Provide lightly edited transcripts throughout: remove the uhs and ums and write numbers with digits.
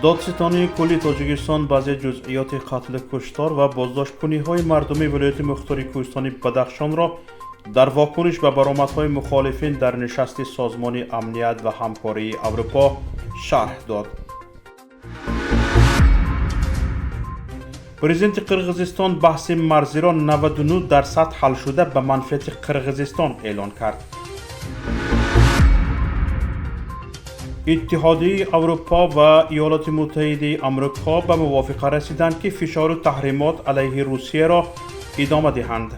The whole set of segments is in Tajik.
Додситонии кулли Тоҷикистон баъзе ҷузъиёти қатлу куштор ва боздошткуниҳои мардуми вилояти мухтори Кӯҳистони Бадахшонро дар вокуниш ба баромадҳои мухолифин дар нишасти Созмони амният ва ҳамкории Аврупо шарҳ дод. Президенти Қирғизистон баҳси марзиро 99% ҳалшуда ба манфиати Қирғизистон эълон кард. Иттиҳодияи Аврупо ва Иёлоти Муттаҳидаи Амрико ба мувофиқа расиданд, ки фишору таҳримот алайҳи Русияро идома диҳанд.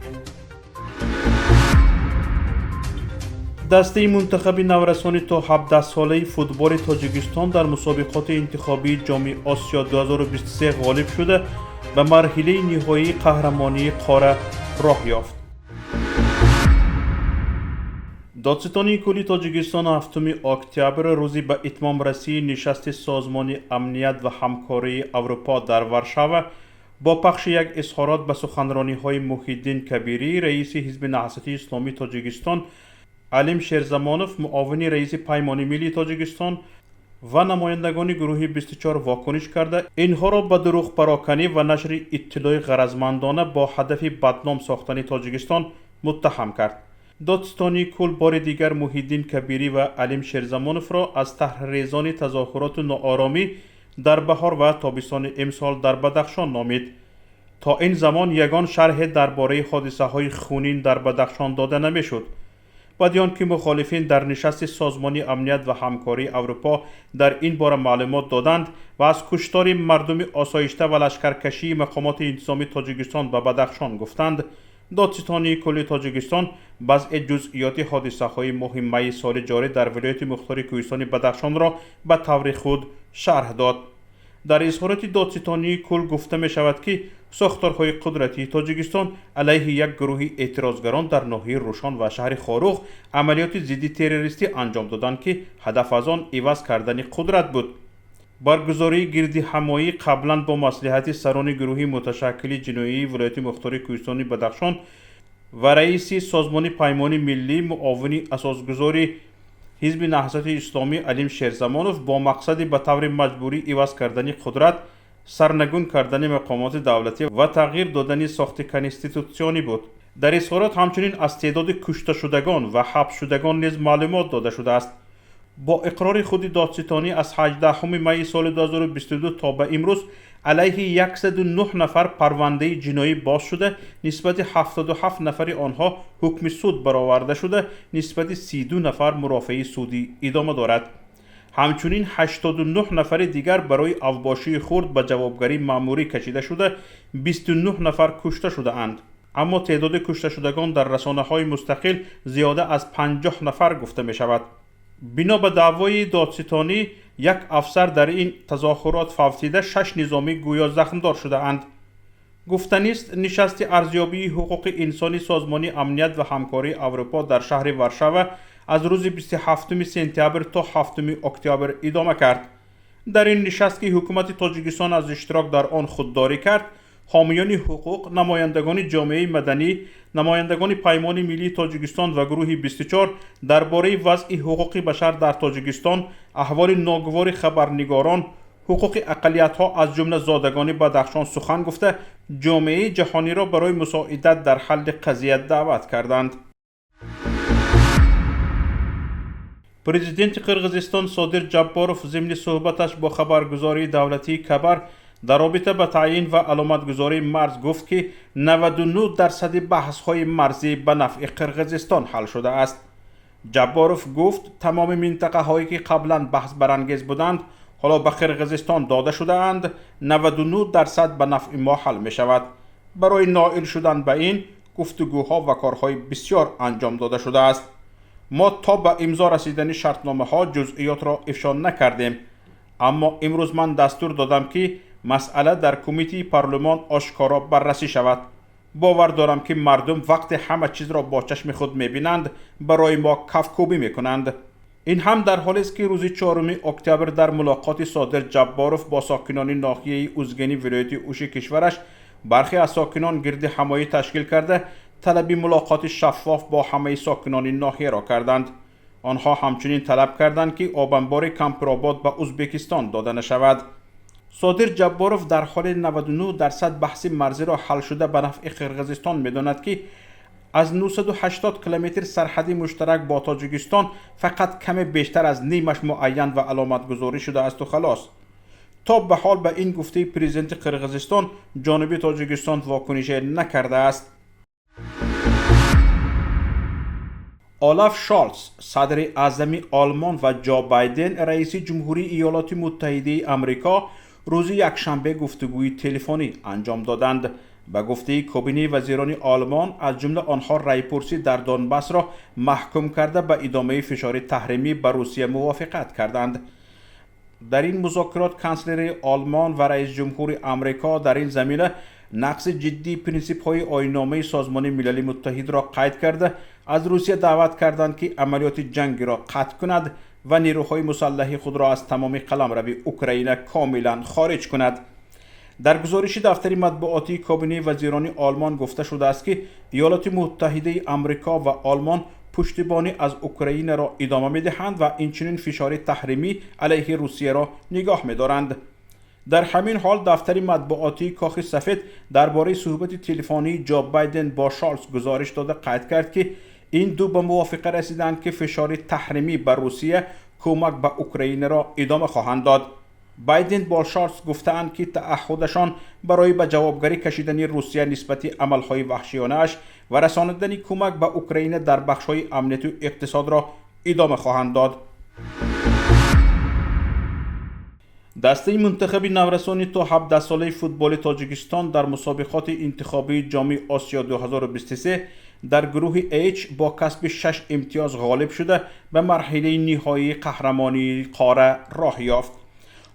Дастаи мунтахаби наврасони то 17-солаи футболи Тоҷикистон дар мусобиқоти интихобии Ҷоми Осиё 2023 ғолиб шуда, ба марҳилаи ниҳоии қаҳрамонии қора роҳ ёфт. Додситонии кулли Тоҷикистон 7 октябр, рӯзи ба итмом расии нишасти Созмони амният ва ҳамкории Аврупо дар Варшава, бо пахши як изҳорот ба суханрониҳои Муҳиддин Кабирӣ, раиси Ҳизби Наҳзати Исломии Тоҷикистон, Алим Шерзамонов, муовини раиси Паймони Миллии Тоҷикистон ва намояндагони гурӯҳи 24 вокуниш карда, инҳоро ба дурӯғпароканӣ ва нашри иттилои ғаразмандона бо ҳадафи бадном сохтани Тоҷикистон муттаҳам кард. Додситонии кул бори дигар Муҳиддин Кабирӣ ва Алим Шерзамоновро аз таҳррезони тазоҳуроту нооромӣ дар баҳор ва тобистони имсол дар Бадахшон номид. То ин замон ягон шарҳе дар бораи ҳодисаҳои хунин дар Бадахшон дода намешуд. Баъди он ки мухолифин дар нишасти Созмони амният ва ҳамкории Аврупо дар ин бора маълумот доданд ва аз куштори мардуми осоишта ва лашкаркашии мақомоти интизомии Тоҷикистон ба Бадахшон гуфтанд, Додситонии кулли Тоҷикистон баъзе ҷузъиёти ҳодисаҳои моҳи майи соли ҷорӣ дар вилояти мухтори Кӯҳистони Бадахшонро ба таври худ шарҳ дод. Дар изҳороти Додситонии кул гуфта мешавад, ки сохторҳои қудратии Тоҷикистон алайҳи як гурӯҳи эътирозгарон дар ноҳияи Рӯшон ва шаҳри Хоруғ амалиёти зидди террористӣ анҷом доданд, ки ҳадаф аз он иваз кардани қудрат буд. Баргузории гирдиҳамоӣ қаблан бо маслиҳати сарони гурӯҳи муташаккили ҷиноии вилояти мухтори Кӯҳистони Бадахшон ва раиси Созмони Паймони Миллӣ, муовини асосгузори Ҳизби Наҳзати Исломӣ Алим Шерзамонов бо мақсади ба таври маҷбурӣ иваз кардани қудрат, сарнагун кардани мақомоти давлатӣ ва тағйир додани сохти конститутсионӣ буд. Дар изҳорот ҳамчунин аз теъдоди кушташудагон ва ҳабсшудагон низ маълумот дода шудааст. Бо иқрори худи додситонӣ аз 18 майи соли 2022 то ба имрӯз алайҳи 109 нафар парвандаи ҷиноӣ боз шуда, нисбати 77 нафари онҳо ҳукми суд бароварда шуда, нисбати 32 нафар мурофиаи судӣ идома дорад. Ҳамчунин 89 нафари дигар барои авбошии хурд ба ҷавобгарии маъмурӣ кашида шуда, 29 нафар кушта шудаанд. Аммо теъдоди кушташудагон дар расонаҳои мустақил зиёда аз 50 нафар гуфта мешавад. Бино ба даъвои додситонӣ, як афсар дар ин тазоҳурот фавтида, шаш низомӣ гӯё захмдор шудаанд. Гуфтанист, нишасти арзёбии ҳуқуқи инсони Созмони амният ва ҳамкории Аврупо дар шаҳри Варшава аз рӯзи 27 сентябр то 7 октябр идома кард. Дар ин нишаст, ки ҳукумати Тоҷикистон аз иштирок дар он худдорӣ кард, ҳомиёни ҳуқуқ, намояндагони ҷомеаи маданӣ, намояндагони Паймони Миллии Тоҷикистон ва гурӯҳи 24 дар бораи вазъи ҳуқуқи башар дар Тоҷикистон, аҳволи ногувори хабарнигорон, ҳуқуқи ақаллиятҳо, аз ҷумла зодагони Бадахшон сухан гуфта, ҷомеаи ҷаҳониро барои мусоидат дар ҳалли қазия даъват карданд. Президенти Қирғизистон Содир Ҷабборов зимни суҳбаташ бо хабаргузории давлатии Кабар дар робита ба таъйин ва аломатгузории марз гуфт, ки 99% баҳсҳои марзӣ ба нафъи Қирғизистон ҳал шудааст. Ҷабборов гуфт, тамоми минтақаҳое ки қаблан баҳсбарангез буданд, ҳоло ба Қирғизистон дода шудаанд, 99% ба нафъи мо ҳал мешавад. Барои ноил шудан ба ин гуфтугӯҳо ва корҳои бисёр анҷом дода шудааст. Мо то ба имзо расидани шартномаҳо ҷузъиётро ифшо накардем, аммо имрӯз ман дастур додам, ки масъала дар кумитаи парлумон ошкоро баррасӣ шавад. Бовар дорам, ки мардум вақте ҳама чизро бо чашми худ мебинанд, барои мо кафкӯбӣ мекунанд. Ин ҳам дар ҳолест, ки рӯзи 4 октябр дар мулоқоти Содир Ҷабборов бо сокинони ноҳияи Узгени вилояти Уши кишвараш бархе аз сокинон гирди ҳамоӣ ташкил карда, талаби мулоқоти шаффоф бо ҳамаи сокинони ноҳияро карданд. Онҳо ҳамчунин талаб карданд, ки обанбори Кампиробод ба Узбекистон дода нашавад. Содир Ҷабборов дар ҳоли 99% баҳси марзиро ҳалшуда ба нафъи Қирғизистон медонад, ки аз 980 километр сарҳади муштарак бо Тоҷикистон фақат каме бештар аз нимаш муайян ва аломатгузорӣ шудаасту халос. То ба ҳол ба ин гуфтаи президенти Қирғизистон ҷониби Тоҷикистон вокунише накардааст. Олаф Шолц, садри аъзами Олмон, ва Ҷо Байден, раиси ҷумҳурии Иёлоти Муттаҳидаи Амрико, рӯзи якшанбе гуфтугӯи телефонӣ анҷом доданд. Ба гуфтаи кобинаи вазирони Олмон, аз ҷумла онҳо райпурсӣ дар Донбассро маҳкум карда, ба идомаи фишори таҳримӣ ба Русия мувофиқат карданд. Дар ин музокирот канслери Олмон ва раис ҷумҳури Амрико дар ин замина нақси ҷиддии принсипҳои оинномаи Созмони Милали Муттаҳидро қайд карда, аз Русия даъват карданд, ки амалиёти ҷангиро қатъ кунад ва нерӯҳои мусаллаҳи худро аз тамоми қаламрави Украина комилан хориҷ кунад. Дар гузориши дафтари матбуотии кобинаи вазирони Олмон гуфта шудааст, ки Иёлоти Муттаҳидаи Амрико ва Олмон пуштибонӣ аз Украинаро идома медиҳанд ва инчунин фишори таҳримӣ алайҳи Русияро нигоҳ медоранд. Дар ҳамин ҳол дафтари матбуотии Кохи Сафед дар бораи суҳбати телефонии Ҷо Байден бо Шолц гузориш дода, қайд кард, ки ин ду ба мувофиқа расиданд, ки фишори таҳримӣ ба Русия, кӯмак ба Украинаро идома хоҳанд дод. Байден бо Шолц гуфтаанд, ки таъаҳҳудашон барои ба ҷавобгарӣ кашидани Русия нисбати амалҳои ваҳшиёнааш ва расонидани кӯмак ба Украина дар бахшҳои амнияту иқтисодро идома хоҳанд дод. Дастаи мунтахаби наврасони то 17-солаи футболи Тоҷикистон дар мусобиқоти интихобии Ҷоми Осиё 2023 дар гурӯҳи H бо касби 6 имтиёз ғолиб шуда, ба марҳилаи ниҳоии қаҳрамонии қора роҳ ёфт.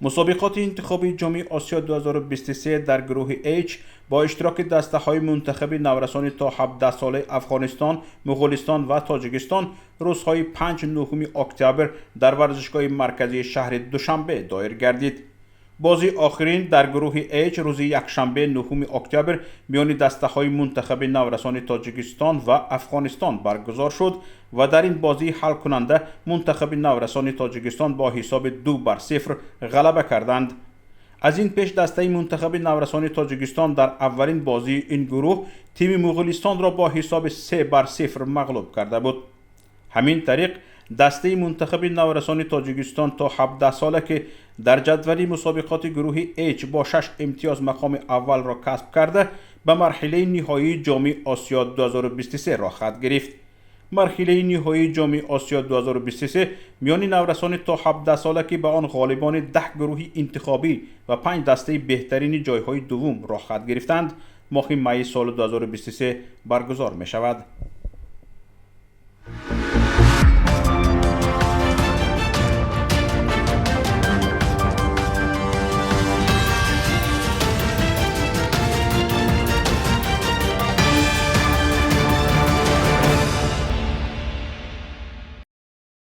Мусобиқоти интихобии Ҷоми Осиё 2023 дар гурӯҳи H бо иштироки дастаҳои мунтахаби наврасони то 17-солаи Афғонистон, Муғулистон ва Тоҷикистон рӯзҳои 5-9 октябр дар варзишгоҳи марказии шаҳри Душанбе доир гардид. Бозии охирин дар гурӯҳи H рӯзи якшанбе 9 октябр миёни дастаҳои мунтахаби наврасони Тоҷикистон ва Афғонистон баргузор шуд ва дар ин бозии ҳалкунанда мунтахаби наврасони Тоҷикистон бо ҳисоби 2-0 ғалаба карданд. Аз ин пеш дастаи мунтахаби наврасони Тоҷикистон дар аввалин бозии ин гурӯҳ тими Муғулистонро бо ҳисоби 3-0 мағлуб карда буд. Ҳамин тариқ дастаи мунтахаби наврасони Тоҷикистон то 17 сола, ки дар ҷадвали мусобиқоти гурӯҳи H бо 6 имтиёз мақоми аввалро касб карда, ба марҳилаи ниҳоии Ҷоми Осиё 2023 роҳхат гирифт. Марҳилаи ниҳоии Ҷоми Осиё 2023 миёни наврасони то 17 сола, ки ба он ғолибони 10 гурӯҳи интихобӣ ва 5 дастаи беҳтарини ҷойҳои дуввум роҳхат гирифтанд, моҳи майи соли 2023 баргузор мешавад.